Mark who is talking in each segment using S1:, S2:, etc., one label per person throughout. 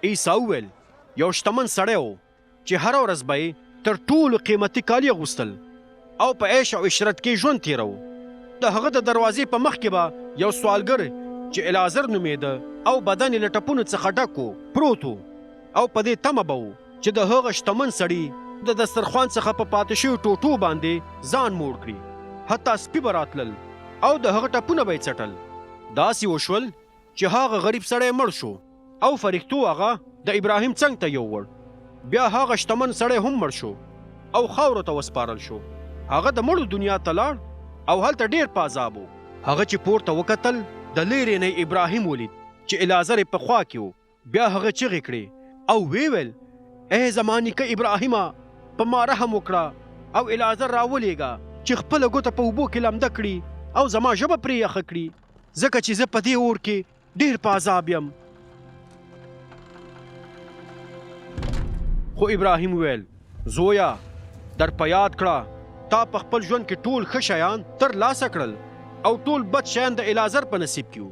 S1: عیسی وویل، یو شتمن سړی و چې هره ورځ به یې تر ټولو قیمتي کالي اغوستل او په عیش او عشرت کې ژوند تېروه. د هغه د دروازې په مخ کې به یو سوالګر چې العازر نومېده او بدن یې له ټپونو څخه ډک و، پروت و او په دې تمه به و چې د هغه شتمن سړي د دسترخوان څخه په پاتې شویو ټوټو باندې ځان موړ کړي. حتی سپي به راتلل او د هغه ټپونه به یې څټل. داسې وشول چې هغه غریب سړی مړ شو او فرښتو هغه د ابراهیم څنګ ته یووړ. بیا هغه شتمن سړی هم مړ شو او خاورو ته وسپارل شو. هغه د مړو دنیا ته لاړ او هلته ډېر په عذاب و. هغه چې پورته وکتل، د لېرې نه یې ابراهیم ولید چې العازر یې په خوا کې و. بیا هغه چیغې کړې او ویې ویل، ای زما نیکه ابراهیمه، په ما رحم وکړه او العازر راولېږه چې خپله ګوته په اوبو کې لمده کړي او زما ژبه پرې یخه کړي، ځکه چې زه په دې اور کې ډېر په عذاب یم. خو ابراهیم وویل، زویه، در په یاد کړه، تا په خپل ژوند کې ټول ښه شیان تر لاسه کړل او ټول بد شیان د العازر په نصیب کې وو.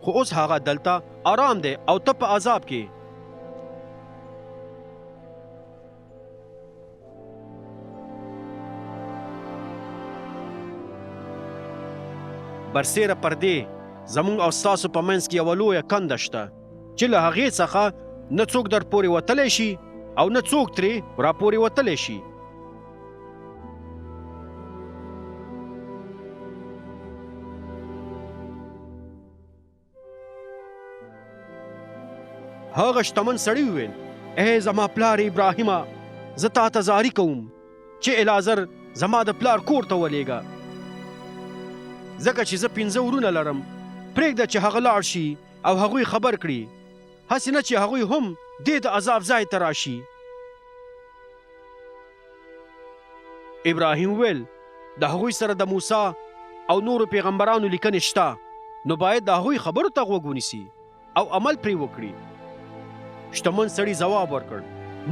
S1: خو اوس هغه دلته ارام دی او ته په عذاب کې. برسېره پر دې زموږ او ستاسو په منځ کې یوه لویه کنده شته چې له هغې څخه نه څوک در پورې وتلی شي او نه څوک ترې راپورې وتلی شي. هغه شتمن سړي وویل، ای زما پلار ابراهیمه، زه تا ته زاري کوم چې العازر زما د پلار کور ته ولېږه، ځکه چې زه پنځه ورونه لرم. پرېږده چې هغه لاړ شي او هغوی خبر کړي، هسې نه چې هغوی هم دې د عذاب ځای ته راشي. ابراهیم وویل، د هغوی سره د موسی او نورو پیغمبرانو لیکنې شته، نو باید د هغوی خبرو ته غوږ ونیسي او عمل پرې وکړي. شتمن سړي ځواب ورکړ،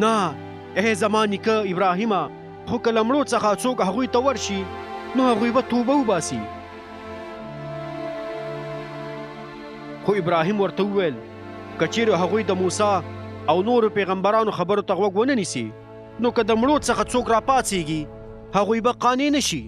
S1: نه، ای زما نیکه ابراهیمه، خو که له مړو څخه څوک هغوی ته ورشي، نو هغوی به توبه وباسي. خو ابراهیم ورته وویل، که چیرې هغوی د موسی او نورو پیغمبرانو خبرو ته غوږ ونه نیسي، نو که د مړو څخه څوک راپاڅیږي، هغوی به قانع نه شي.